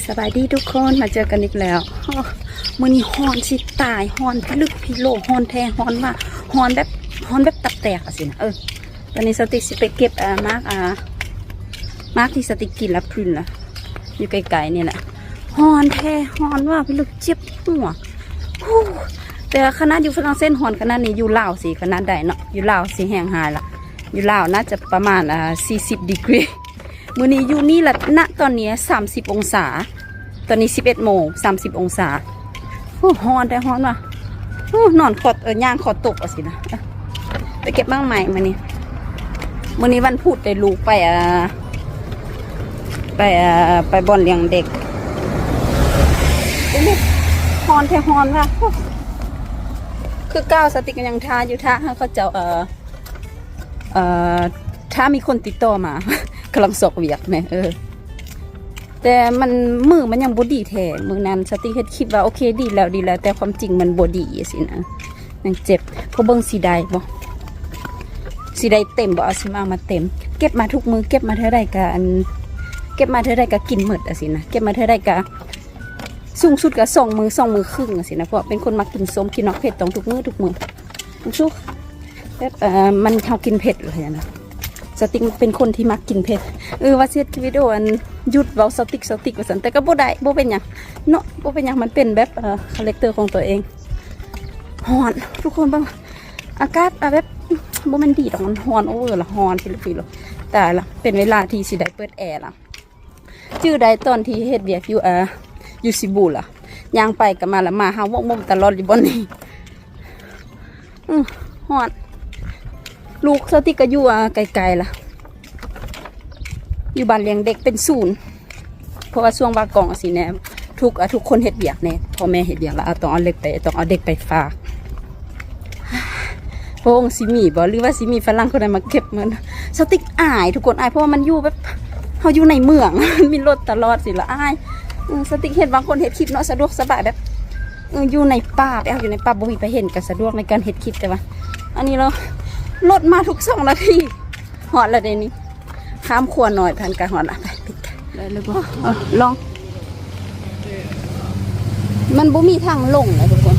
ສະບາຍດີທຸກຄົນ ມາເຈີກັນອີກແລ້ວ. ໂອ້ ມື້ນີ້ຮ້ອນຊິຕາຍ ຮ້ອນພິລຶກພິໂລ ຮ້ອນແທ້ ຮ້ອນວ່າ ຮ້ອນແບບ ຮ້ອນແບບຕັບແຕກຈັ່ງຊີ້ນະ. ເອີ ຕອນນີ້ສາວຕິກຊິໄປເກັບ ເອີ ໝາກ ອ່າ ໝາກທີ່ສາວຕິກກິນລະພຣິນລະ ຢູ່ໃກ້ໆນີ້ແຫຼະ. ຮ້ອນແທ້ ຮ້ອນວ່າພິລຶກ ເຈັບຫົວ. ໂອ້ ແຕ່ຂະໜາດຢູ່ຝຣັ່ງເສດຮ້ອນຂະໜາດນີ້ ຢູ່ລາວຊິຂະໜາດໃດເນາະ? ຢູ່ລາວຊິແຮງຮ້າຍລະ ຢູ່ລາວໜ້າຈະປະມານ ອ່າ ສີ່ສິບດີກຣີ. ມື້ນີ້ຢູ່ນີ້ລະ ນະຕອນນີ້ສາມສິບອົງສາ ຕອນນີ້ສິບເອັດໂມງ ສາມສິບອົງສາ. ໂອ້ ຮ້ອນແທ້ ຮ້ອນວ່າ. ໂອ້ ນອນຄອ ເອີ ຍ່າງຄອຕົກວ່າຊີ້ນະ. ເອີ ໄປເກັບໝາກໄມ້ມື້ນີ້. ມື້ນີ້ວັນພຸດ ໄດ້ລູກໄປ ເອີ ໄປ ເອີ ໄປບ່ອນລ້ຽງເດັກ. ໂອ້ ຮ້ອນແທ້ ຮ້ອນວ່າ. ໂອ້ ຄືເກົ່າ ສາວຕິກກໍຍັງຖ້າຢູ່ ຖ້າໃຫ້ເຂົາເຈົ້າ ເອີ ເອີ ຖ້າມີຄົນຕິດຕໍ່ມາ ກຳລັງຊອກວຽກແນ່. ເອີ ແຕ່ມັນ ມືມັນຍັງບໍ່ດີແທ້. ມື້ນັ້ນສາວຕິກເຮັດຄລິບວ່າ ໂອເຄ ດີແລ້ວ ດີແລ້ວ ແຕ່ຄວາມຈິງມັນບໍ່ດີຊີ້ນະ ຍັງເຈັບ. ເພາະເບິ່ງຊິໄດ້ບໍ່ ຊິໄດ້ເຕັມບໍ່ ເອົາຊິມາມາເຕັມ. ເກັບມາທຸກມື້ ເກັບມາເທື່ອໃດກະ ອັນ ເກັບມາເທື່ອໃດກະກິນໝົດຈັ່ງຊີ້ນະ ເກັບມາເທື່ອໃດກະ ສູງສຸດກະສອງມື້ ສອງມື້ຄຶ່ງຈັ່ງຊີ້ນະ. ເພາະເປັນຄົນມັກກິນສົ້ມ ກິນໝາກເຜັດ ຕ້ອງທຸກມື້ ທຸກມື້. ສຸກ ແບບ ເອີ ມັນ ເຮົາກິນເຜັດແລ້ວນະ. ສາວຕິກເປັນຄົນທີ່ມັກກິນເຜັດ. ເອີ ວ່າຊິເຮັດຄລິບວິດີໂອ ອັນ ຢຸດເວົ້າສາວຕິກ ສາວຕິກວ່າຊັ້ນ ແຕ່ກໍບໍ່ໄດ້ ບໍ່ເປັນຫຍັງເນາະ ບໍ່ເປັນຫຍັງ. ມັນເປັນແບບ ເອີ ຄາແຣັກເຕີຂອງຕົວເອງ. ຮ້ອນ ທຸກຄົນເບິ່ງ ອາກາດ ອາ ແບບ ບໍ່ແມ່ນດີດອກ ມັນຮ້ອນໂອເວີລະ ຮ້ອນພິລຶກພິໂລ. ຕາຍລະ ເປັນເວລາທີ່ຊິໄດ້ເປີດແອລະ. ຈື່ໄດ້ຕອນທີ່ເຮັດວຽກຢູ່ ເອີ ຢູ່ຊີບູລະ ຍ່າງໄປກັບມາລະ ໝາເຫົ່າວົກວົກຕະຫຼອດຢູ່ບ່ອນນີ້. ອື ຮ້ອນ. ລູກສາວຕິກກໍຢູ່ ເອີ ໄກໆລະ ຢູ່ບ້ານລ້ຽງເດັກເປັນສູນ. ເພາະວ່າຊ່ວງວາກອງຈັ່ງຊີ້ແນ່ ທຸກ ເອີ ທຸກຄົນເຮັດວຽກແນ່ ພໍ່ແມ່ເຮັດວຽກລະ ເອົາ ຕ້ອງເອົາເດັກໄປ ຕ້ອງເອົາເດັກໄປຝາກ. ໂອ້ ຊິມີບໍ່ ຫຼືວ່າຊິມີຝຣັ່ງຄົນໃດມາເກັບມັນ? ສາວຕິກອາຍ ທຸກຄົນອາຍ ເພາະວ່າມັນຢູ່ແບບ ເຮົາຢູ່ໃນເມືອງ ມັນມີລົດຕະຫຼອດຊີ້ລະ ອາຍ. ເອີ ສາວຕິກເຫັນບາງຄົນເຮັດຄລິບເນາະ ສະດວກສະບາຍແບບ ເອີ ຢູ່ໃນປ່າ ໄປເອົາຢູ່ໃນປ່າ ບໍ່ມີໃຜເຫັນ ກໍສະດວກໃນການເຮັດຄລິບ. ແຕ່ວ່າອັນນີ້ເນາະ ລົດມາທຸກສອງນາທີ. ຮອດແລ້ວເດນີ້ ຂ້າມຂົວນ້ອຍ ຜ່ານການຮອດລະ ໄປ ປິດກັນໄດ້ແລ້ວບໍ່? ເອີ ລອງ ມັນບໍ່ມີທາງລົງນະທຸກຄົນ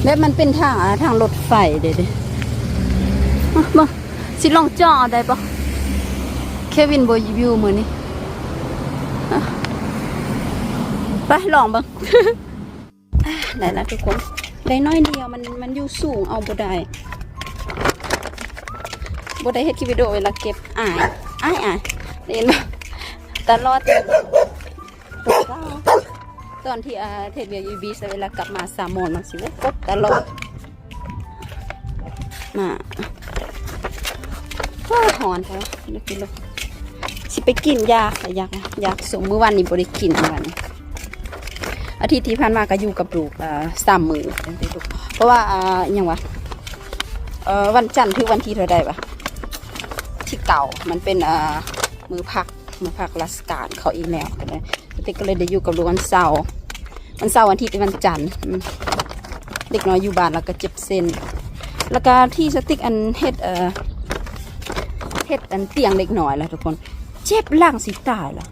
ແບບມັນເປັນທາງ ອ່າ ທາງລົດໄຟເດ້ ເດ້. ມາ ມາ ຊິລອງເຈາະເອົາໄດ້ບໍ່? ເຄວິນບໍ່ຢູ່ມື້ນີ້ ອ່ະ ໄປລອງເບິ່ງ. ອ່າ ໄດ້ລະທຸກຄົນ ໄດ້ໜ້ອຍດຽວ ມັນ ມັນຢູ່ສູງ ເອົາບໍ່ໄດ້ ບໍ່ໄດ້ເຮັດຄລິບວິດີໂອເວລາເກັບ ອາຍ ອາຍ ອາຍ ເຫັນບໍ່? ຕະຫຼອດ ຕອນທີ່ ອ່າ ເຮັດວຽກຢູ່ອີບີ ເວລາກັບມາສາມໂມງ ມັນຊິກົດຕະຫຼອດ. ມາ ວ້າ ຮ້ອນແທ້ ຊິໄປກິນຢາກ ຢາກ ຢາກສົ້ມ. ມື້ວານນີ້ບໍ່ໄດ້ກິນ ມື້ວານນີ້ ອາທິດທີ່ຜ່ານມາກໍຢູ່ກັບລູກ ເອີ ສາມມື້ ເພາະວ່າ ເອີ ຫຍັງວະ ເອີ ວັນຈັນຖືກວັນທີເທົ່າໃດວະ ທີເກົ້າ ມັນເປັນ ເອີ ມື້ພັກ ມາພັກລາຊະການເຂົາອີກແລ້ວ ກໍເລີຍ ສາວຕິກກໍເລີຍໄດ້ຢູ່ກັບລູກວັນເສົາ ວັນເສົາ ວັນອາທິດ ວັນຈັນ. ອືມ ເດັກນ້ອຍຢູ່ບ້ານແລ້ວກໍເຈັບເສັ້ນ ແລ້ວກໍທີ່ສາວຕິກ ອັນ ເຮັດ ເອີ ເຮັດ ອັນ ຕຽງເດັກນ້ອຍລະທຸກຄົນ ເຈັບຫຼັງຊິຕາຍລະ.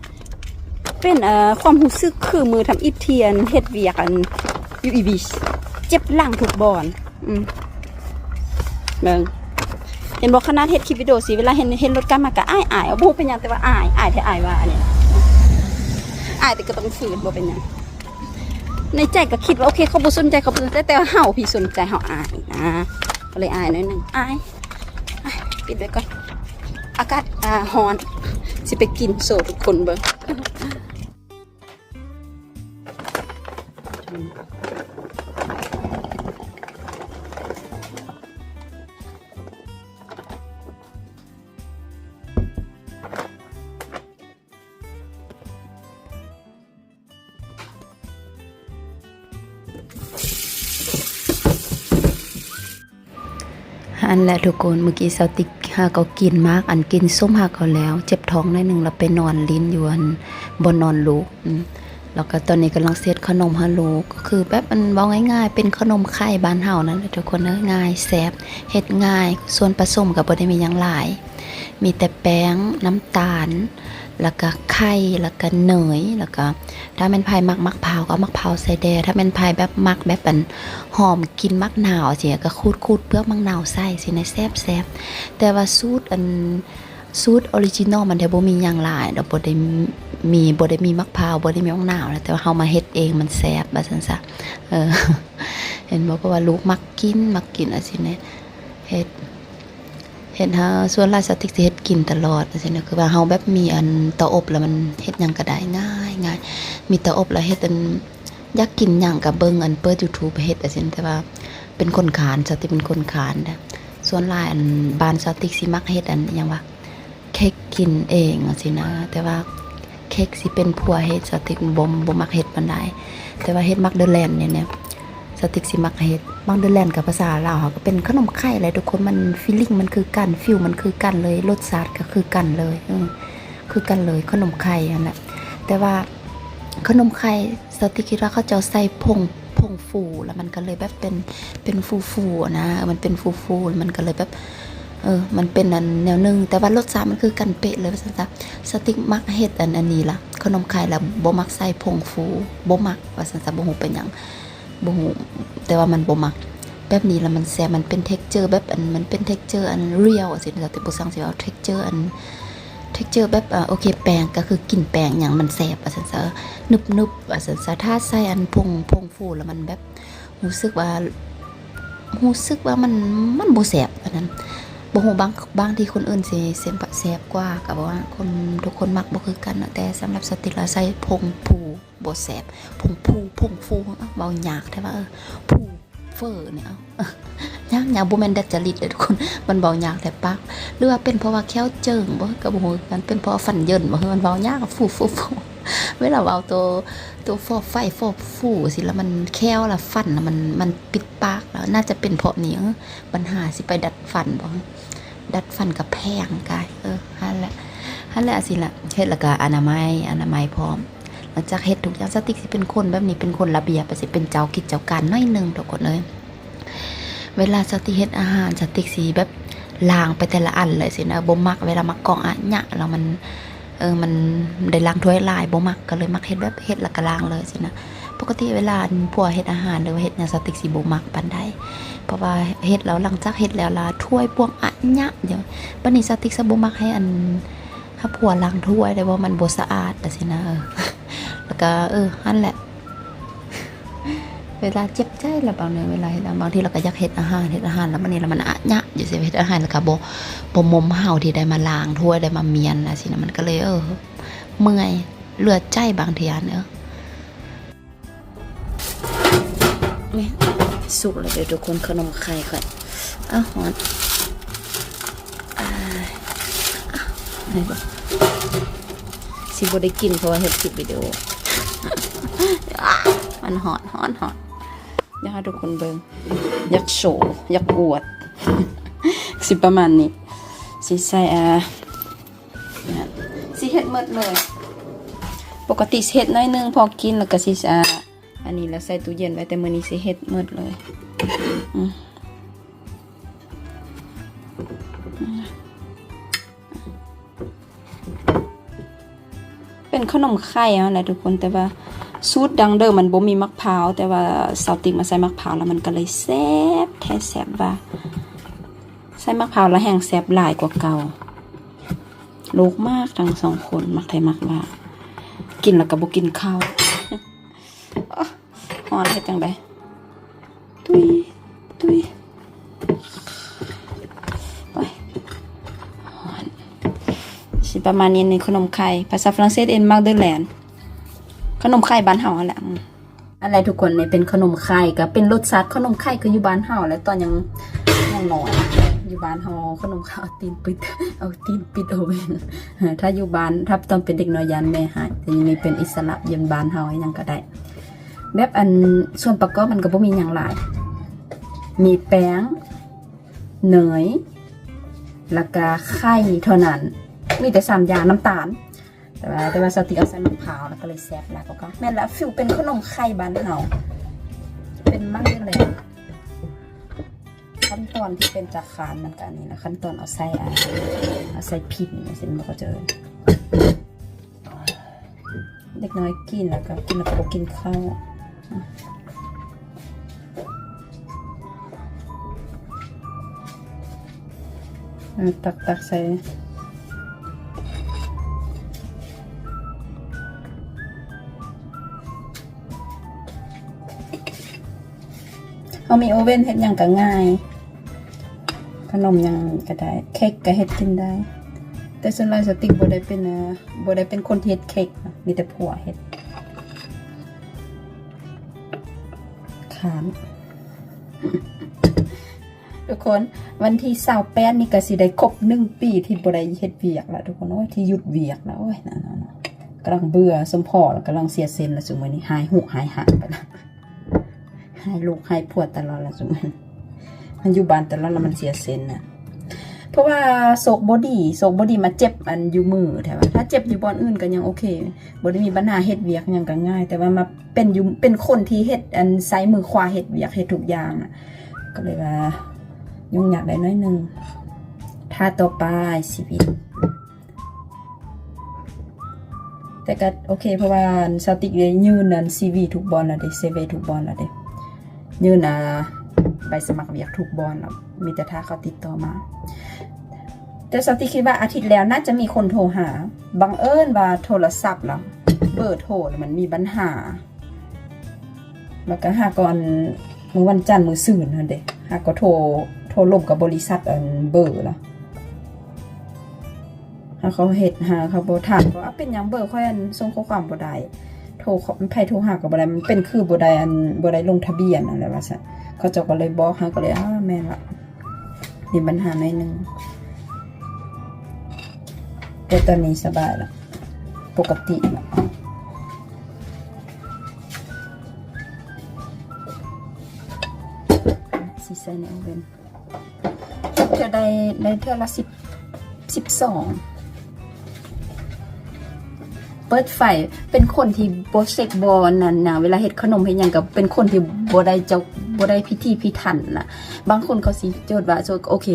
ເປັນ ເອີ ຄວາມຮູ້ສຶກຄືມື້ທຳອິດທີ່ ອັນ ເຮັດວຽກ ອັນ ຢູ່ອີບີ ເຈັບຫຼັງທຸກບ່ອນ. ອືມ ເບິ່ງ ເຫັນບໍ່? ຂະໜາດເຮັດຄລິບວິດີໂອຊິ ເວລາເຫັນ ເຫັນລົດກັບມາກະອາຍໆ ບໍ່ຮູ້ເປັນຫຍັງ ແຕ່ວ່າອາຍ ອາຍແທ້ ອາຍວ່າອັນນີ້ ອາຍແຕ່ກໍຕ້ອງຝືນ ບໍ່ເປັນຫຍັງ. ໃນໃຈກໍຄິດວ່າ ໂອເຄ ເຂົາບໍ່ສົນໃຈ ເຂົາບໍ່ສົນໃຈ ແຕ່ວ່າເຮົາພີ້ສົນໃຈ ເຮົາອາຍນະ ກໍເລີຍອາຍໜ້ອຍໜຶ່ງ ອາຍ. ອາຍ ປິດໄວ້ກ່ອນ ອາກາດ ອ່າ ຮ້ອນ ຊິໄປກິນໂຊທຸກຄົນເບິ່ງ. ຫັ້ນແຫຼະທຸກຄົນ ມື້ກີ້ສາວຕິກຫາກໍກິນໝາກ ອັນ ກິນສົ້ມຫາກໍແລ້ວ ເຈັບທ້ອງໜ້ອຍໜຶ່ງ ແລ້ວໄປນອນຫຼິ້ນຢູ່ ອັນ ບ່ອນນອນລູກ. ອືມ ແລ້ວກໍຕອນນີ້ກຳລັງເຮັດຂະໜົມໃຫ້ລູກ ກໍຄືແບບ ອັນ ເວົ້າງ່າຍໆ ເປັນຂະໜົມໄຂ່ບ້ານເຮົານັ້ນແຫຼະທຸກຄົນເອີຍ ງ່າຍ ແຊບ ເຮັດງ່າຍ ສ່ວນປະສົມກໍບໍ່ໄດ້ມີຫຍັງຫຼາຍ ມີແຕ່ແປ້ງ ນ້ຳຕານ ແລ້ວກະໄຂ່ ແລ້ວກະເນີຍ ແລ້ວກະຖ້າແມ່ນໃຜມັກໝາກພ້າວກໍເອົາໝາກພ້າວໃສ່ແດ່ ຖ້າແມ່ນໃຜແບບມັກແບບອັນຫອມກິ່ນໝາກນາວຊີ້ ກໍຂູດໆເປືອກໝາກນາວໃສ່ຊີ້ນະ ແຊບໆ. ແຕ່ວ່າສູດອັນ ສູດອໍຣິຈິນໍມັນແທ້ບໍ່ມີຫຍັງຫຼາຍດອກ ບໍ່ໄດ້ມີ ບໍ່ໄດ້ມີໝາກພ້າວ ບໍ່ໄດ້ມີໝາກນາວ ແຕ່ວ່າເຮົາມາເຮັດເອງມັນແຊບວ່າຊັ້ນຊະ. ເອີ ເຫັນບໍ່ ເພາະວ່າລູກມັກກິນ ມັກກິນ ອາ ຊີ້ນະ ເຮັດ ເຮັດໃຫ້ ສ່ວນຫຼາຍສາວຕິກຊິເຮັດກິນຕະຫຼອດ ຈັ່ງຊີ້ນະ ຄືວ່າເຮົາແບບມີອັນເຕົາອົບແລ້ວມັນເຮັດຫຍັງກໍໄດ້ງ່າຍໆ ມີເຕົາອົບແລ້ວເຮັດອັນ ຢາກກິນຫຍັງກໍເບິ່ງອັນເປີດຢູທູບເຮັດ ຈັ່ງຊີ້ນະ ແຕ່ວ່າເປັນຄົນຄ້ານ ສາວຕິກເປັນຄົນຄ້ານເດ້. ສ່ວນຫຼາຍອັນບ້ານສາວຕິກຊິມັກເຮັດອັນຫຍັງວະ ເຄັກກິນເອງ ຈັ່ງຊີ້ນະ ແຕ່ວ່າເຄັກຊິເປັນຜົວເຮັດ ສາວຕິກບໍ່ ບໍ່ມັກເຮັດປານໃດ ແຕ່ວ່າເຮັດໝາກເດີແລນນີ້ນະ ສາວຕິກຊິມັກເຮັດ. ໝາກເດີແລນກັບພາສາລາວເຮົາກໍເປັນຂະໜົມໄຂ່ແຫຼະທຸກຄົນ ມັນຟີລິ້ງມັນຄືກັນ ຟີລມັນຄືກັນເລີຍ ລົດຊາດກໍຄືກັນເລີຍ ເອີ ຄືກັນເລີຍ ຂະໜົມໄຂ່ຫັ້ນແຫຼະ. ແຕ່ວ່າຂະໜົມໄຂ່ ສາວຕິກຄິດວ່າເຂົາເຈົ້າໃສ່ຜົງ ຜົງຟູ ແລ້ວມັນກໍເລີຍແບບເປັນ ເປັນຟູໆນະ ເອີ ມັນເປັນຟູໆ ມັນກໍເລີຍແບບ ເອີ ມັນເປັນອັນແນວໜຶ່ງ ແຕ່ວ່າລົດຊາດມັນຄືກັນເປະເລີຍວ່າຊັ້ນຊະ. ສາວຕິກມັກເຮັດອັນ ອັນນີ້ລະ ຂະໜົມໄຂ່ລະບໍ່ມັກໃສ່ຜົງຟູ ບໍ່ມັກວ່າຊັ້ນຊະ ບໍ່ຮູ້ເປັນຫຍັງ ບໍ່ຮູ້ ແຕ່ວ່າມັນບໍ່ມັກ ແບບນີ້ລະມັນແຊບ ມັນເປັນເທັກເຈີແບບອັນ ມັນເປັນເທັກເຈີອັນຣຽວ ຈັ່ງຊີ້ນະ ແຕ່ບໍ່ຊ່າງຊິເວົ້າ ເທັກເຈີອັນ ເທັກເຈີແບບ ອາ ໂອເຄ ແປ້ງກໍຄືກິນແປ້ງຫຍັງມັນແຊບວ່າຊັ້ນຊະ ໜຶບໆວ່າຊັ້ນຊະ. ຖ້າໃສ່ອັນຜົງ ຜົງຟູລະມັນແບບ ຮູ້ສຶກວ່າ ຮູ້ສຶກວ່າມັນ ມັນບໍ່ແຊບ ອັນນັ້ນ ບໍ່ຮູ້ ບາງ ບາງທີຄົນອື່ນຊິ ຊິແຊບກວ່າ ກໍບໍ່ວ່າ ຄົນ ທຸກຄົນມັກບໍ່ຄືກັນເນາະ ແຕ່ສຳລັບສາວຕິກລະໃສ່ຜົງຟູບໍ່ແຊບ ຜົງຟູ ຜົງຟູ ເວົ້າຍາກແທ້ວ່າ ເອີ ຟູ ເຟີນີ້ ເອົ້າ ຍາກໆ ບໍ່ແມ່ນດັດຈະລິດເດີ້ທຸກຄົນ ມັນເວົ້າຍາກແທ້ປາກ ຫຼືວ່າເປັນເພາະວ່າແຂ້ວເຈິງບໍ່ ກໍບໍ່ຮູ້ຄືກັນ ເປັນເພາະວ່າຟັນເຢິນບໍ່ ມັນເວົ້າຍາກ ຟູ ຟູ ຟູ ເວລາເວົ້າໂຕ ໂຕ ຟໍ ໄຟ ຟໍ ຟູ ຊີ້ລະ ມັນແຂ້ວລະຟັນລະ ມັນ ມັນປິດປາກລະ ໜ້າຈະເປັນເພາະນີ້ ເອີ ບັນຫາຊິໄປດັດຟັນບໍ່ ດັດຟັນກໍແພງກາຍ ເອີ ຫັ້ນແຫຼະ ຫັ້ນແຫຼະ ຊີ້ລະ ເຮັດລະກະອະນາໄມ ອະນາໄມພ້ອມ. ຫຼັງຈາກເຮັດທຸກຢ່າງ ສາວຕິກຊິເປັນຄົນແບບນີ້ ເປັນຄົນລະບຽບ ຊິເປັນເຈົ້າກິດເຈົ້າການໜ້ອຍໜຶ່ງທຸກຄົນເອີຍ. ເວລາສາວຕິກເຮັດອາຫານ ສາວຕິກຊິແບບລ້າງໄປແຕ່ລະອັນເລີຍຊີ້ນະ ບໍ່ມັກເວລາມາກອງອະຫຍະ ແລ້ວມັນ ເອີ ມັນໄດ້ລ້າງຖ້ວຍຫຼາຍ ບໍ່ມັກ ກໍເລີຍມັກເຮັດແບບເຮັດແລ້ວກໍລ້າງເລີຍຊີ້ນະ. ປົກກະຕິເວລາອັນຜົວເຮັດອາຫານ ຫຼືວ່າເຮັດຫຍັງ ສາວຕິກຊິບໍ່ມັກປານໃດ ເພາະວ່າເຮັດແລ້ວ ຫຼັງຈາກເຮັດແລ້ວລະຖ້ວຍພວກອະຫຍະ ບັດນີ້ສາວຕິກຊະບໍ່ມັກໃຫ້ອັນ ຖ້າຜົວລ້າງຖ້ວຍໄດ້ບໍ່ ມັນບໍ່ສະອາດຈັ່ງຊີ້ນະ ເອີ ແລ້ວກໍ ເອີ ຫັ້ນແຫຼະ ເວລາເຈັບໃຈລະ ບາງເທື່ອເວລາເຮັດ ບາງທີລະກໍຢາກເຮັດອາຫານ ເຮັດອາຫານລະ ບັດນີ້ລະມັນອະຫຍະຢູ່ ຊິເຮັດອາຫານລະກໍບໍ່ ບໍ່ໝົມເຮົາທີ່ໄດ້ມາລ້າງຖ້ວຍ ໄດ້ມາມ້ຽນນະຊີ້ນະ ມັນກໍເລີຍ ເອີ ເມື່ອຍ ເຫຼືອໃຈບາງເທື່ອ ເອີ. ນີ້ ສຸກແລ້ວເດີທຸກຄົນ ຂະໜົມໄຂ່ຂ້ອຍ ອ້າວ ຮ້ອນ ອາ ເຫັນບໍ່ ຊິບໍ່ໄດ້ກິນ ເພາະວ່າເຮັດຄລິບວິດີໂອ ມັນຮ້ອນ ຮ້ອນ ຮ້ອນ ຢາກໃຫ້ທຸກຄົນເບິ່ງ ຢາກໂຊ ຢາກອວດ ຊິປະມານນີ້ ຊິໃສ່ ອາ ຊິເຮັດໝົດເລີຍ ປົກກະຕິຊິເຮັດໜ້ອຍໜຶ່ງພໍກິນ ແລ້ວກໍຊິ ອາ ອັນນີ້ລະໃສ່ຕູ້ເຢັນໄວ້ ແຕ່ມື້ນີ້ຊິເຮັດໝົດເລີຍ ອືມ ເປັນຂະໜົມໄຂ່ຫັ້ນແຫຼະທຸກຄົນ ແຕ່ວ່າສູດດັ້ງເດີມມັນບໍ່ມີໝາກພ້າວ ແຕ່ວ່າສາວຕິກມາໃສ່ໝາກພ້າວ ແລ້ວມັນກໍເລີຍແຊບແທ້ແຊບວ່າ ໃສ່ໝາກພ້າວແລ້ວແຮ່ງແຊບຫຼາຍກວ່າເກົ່າ. ລູກມັກທັງສອງຄົນ ມັກແທ້ມັກວ່າ ກິນແລ້ວກໍບໍ່ກິນເຂົ້າ. ໂອ້ ຮ້ອນ ເຮັດຈັ່ງໃດ? ຕຸ້ຍ ຕຸ້ຍ ໂອ້ຍ ຮ້ອນ. ຊິປະມານນີ້ ນີ້ຂະໜົມໄຂ່ ພາສາຝຣັ່ງເສດເອີ້ນ Magdeleine ຂະໜົມໄຂ່ບ້ານເຮົາຫັ້ນແຫຼະ ອືມ. ອັນແລະທຸກຄົນ ນີ້ເປັນຂະໜົມໄຂ່ ກໍເປັນລົດຊາດຂະໜົມໄຂ່ຄືຢູ່ບ້ານເຮົາແຫຼະ ຕອນຍັງ ຍັງນ້ອຍ ຢູ່ບ້ານເຮົາ ຂະໜົມໄຂ່ເອົາຕີນປິດ ເອົາຕີນປິດເອົາເວັນ ຖ້າຢູ່ບ້ານ ຖ້າຕອນເປັນເດັກນ້ອຍຢ້ານແມ່ຮ້າຍ ແຕ່ນີ້ເປັນອິດສະຫຼະ ຢູ່ບ້ານເຮົາຫຍັງກໍໄດ້ ແບບອັນ ສ່ວນປະກອບມັນກໍບໍ່ມີຫຍັງຫຼາຍ ມີແປ້ງ ເນີຍ ແລ້ວກະໄຂ່ເທົ່ານັ້ນ ມີແຕ່ສາມຢ່າງ ນ້ຳຕານ ແຕ່ວ່າ ແຕ່ວ່າສາວຕິກເອົາໃສ່ໝາກພ້າວ ແລ້ວກໍເລີຍແຊບຫຼາຍກວ່າເກົ່າ. ແມ່ນລະ ຟີວເປັນຂະໜົມໄຂ່ບ້ານເຮົາ ເປັນມັນນີ້ແຫຼະ ຂັ້ນຕອນທີ່ເປັນຈາຄານມັນກໍອັນນີ້ລະ ຂັ້ນຕອນເອົາໃສ່ ອາ ເອົາໃສ່ພິມ ຈັ່ງຊີ້ ມັນກໍຈະ ເດັກນ້ອຍກິນແລ້ວກໍ ກິນແລ້ວກໍບໍ່ກິນເຂົ້າ. ເອົາ ຕັກ ຕັກໃສ່. ເຮົາມີໂອເວັນ ເຮັດຫຍັງກໍງ່າຍ ຂະໜົມຫຍັງກໍໄດ້ ເຄັກກໍເຮັດກິນໄດ້. ແຕ່ສ່ວນຫຼາຍສາວຕິກບໍ່ໄດ້ເປັນ ເອີ ບໍ່ໄດ້ເປັນຄົນທີ່ເຮັດເຄັກ ມີແຕ່ຜົວເຮັດ. ຄ້ານ ທຸກຄົນ ວັນທີຊາວແປດນີ້ກໍຊິໄດ້ຄົບໜຶ່ງປີທີ່ບໍ່ໄດ້ເຮັດວຽກລະທຸກຄົນ. ໂອ້ຍ ທີ່ຢຸດວຽກລະ ໂອ້ຍ ນັ້ນໆໆ ກຳລັງເບື່ອສົມພໍລະ ກຳລັງເສຍເຊັນລະ ຊຸມື້ນີ້ຫາຍຫູກຫາຍຫາງໄປລະ ຫາຍລູກຫາຍຜົວຕະຫຼອດລະ ຊຸມື້ນີ້ ມັນຢູ່ບ້ານຕະຫຼອດລະ ມັນເສຍເຊັນນະ. ເພາະວ່າໂຊກບໍ່ດີ ໂຊກບໍ່ດີມາເຈັບອັນຢູ່ມືແທ້ວ່າ ຖ້າເຈັບຢູ່ບ່ອນອື່ນກໍຍັງໂອເຄ ບໍ່ໄດ້ມີບັນຫາ ເຮັດວຽກຫຍັງກໍງ່າຍ ແຕ່ວ່າມາເປັນຢູ່ ເປັນຄົນທີ່ເຮັດອັນໃຊ້ມືຂວາເຮັດວຽກ ເຮັດທຸກຢ່າງນະ ກໍເລີຍວ່າຫຍຸ້ງຍາກໄດ້ໜ້ອຍໜຶ່ງ. ຖ້າຕໍ່ໄປຊີວິດ ແຕ່ກໍໂອເຄ ເພາະວ່າອັນສາວຕິກໄດ້ຍື່ນອັນຊີວີທຸກບ່ອນແລ້ວເດ້ ຊີວີທຸກບ່ອນແລ້ວເດ້ ຍື່ນ ອ່າ ໃບສະໝັກວຽກທຸກບ່ອນແລ້ວ ມີແຕ່ຖ້າເຂົາຕິດຕໍ່ມາ. ແຕ່ສາວຕິກຄິດວ່າອາທິດແລ້ວໜ້າຈະມີຄົນໂທຫາ ບັງເອີນວ່າໂທລະສັບລະ ເບີໂທລະມັນມີບັນຫາ ແລ້ວກໍຫາກໍອັນ ມື້ວັນຈັນມື້ຊືນຫັ້ນເດ້ ຫາກໍໂທ ໂທລົມກັບບໍລິສັດອັນເບີລະ ຫາເຂົາເຮັດ ຫາເຂົາບໍ່ທັນ ເພາະວ່າເປັນຫຍັງເບີຂ້ອຍອັນສົ່ງຂໍ້ຄວາມບໍ່ໄດ້ ໂທ ໃຜໂທຫາກໍບໍ່ໄດ້ ມັນເປັນຄືບໍ່ໄດ້ອັນ ບໍ່ໄດ້ລົງທະບຽນຫັ້ນແຫຼະວ່າຊັ້ນ. ເຂົາເຈົ້າກໍເລີຍບອກ ເຮົາກໍເລີຍ ອ້າ ແມ່ນລະ ມີບັນຫາໜ້ອຍໜຶ່ງ ແຕ່ຕອນນີ້ສະບາຍລະ ປົກກະຕິລະ. ຊິໃສ່ໃນໂອເວັນ ເທື່ອໄດ້ ໄດ້ເທື່ອລະສິບ ສິບສອງ. ເປີດໄຟ ເປັນຄົນທີ່ບໍ່ເຊັກ ບໍ່ນັ້ນນະ ເວລາເຮັດຂະໜົມເຮັດຫຍັງກໍເປັນຄົນທີ່ບໍ່ໄດ້ເຈົ້າ ບໍ່ໄດ້ພິຖີພິຖັນນະ. ບາງຄົນເຂົາຊິໂຈດວ່າ ໂອເຄ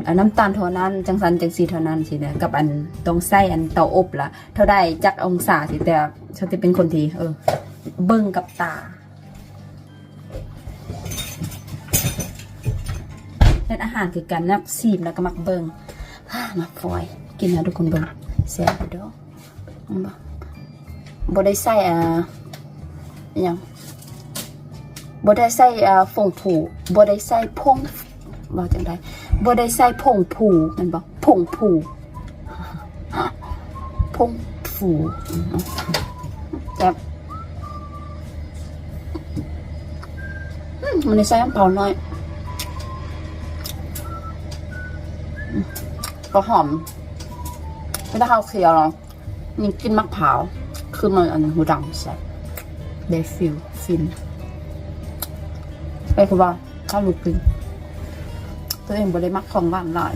ອາ ນ້ຳຕານເທົ່ານັ້ນ ຈັ່ງຊັ້ນຈັ່ງຊີ້ເທົ່ານັ້ນຊີ້ນະ ກັບອັນຕ້ອງໃຊ້ອັນເຕົາອົບລະເທົ່າໃດ ຈັກອົງສາຊີ້ ແຕ່ສາວຕິກເປັນຄົນທີ່ ເອີ ເບິ່ງກັບຕາ. ເຮັດອາຫານຄືກັນ ມັກຊີມແລ້ວກໍມັກເບິ່ງ. ມາຟອຍ ກິນໃຫ້ທຸກຄົນເບິ່ງ ແຊບຢູ່ດອກ. ເຫັນບໍ່? ບໍ່ໄດ້ໃສ່ ອ່າ ອີຫຍັງ ບໍ່ໄດ້ໃສ່ ອ່າ ຜົງຟູ ບໍ່ໄດ້ໃສ່ຜົງ ເວົ້າຈັ່ງໃດ ບໍ່ໄດ້ໃສ່ຜົງຟູ ແມ່ນບໍ່? ຜົງຟູ ຜົງຟູ ແຊບ. ອືມ ມັນໄດ້ໃສ່ນ້ຳເປົາໜ້ອຍ ອືມ ກໍຫອມ ເວລາເຮົາຄຽວເນາະ ມີກິ່ນໝາກພ້າວ ຄືມັນອັນຫູດັງແຊບ ໄດ້ຟີລຟິນ ແຕ່ຄືວ່າຖ້າລູກກິນ ຕົວເອງບໍ່ໄດ້ມັກຂອງຫວານຫຼາຍ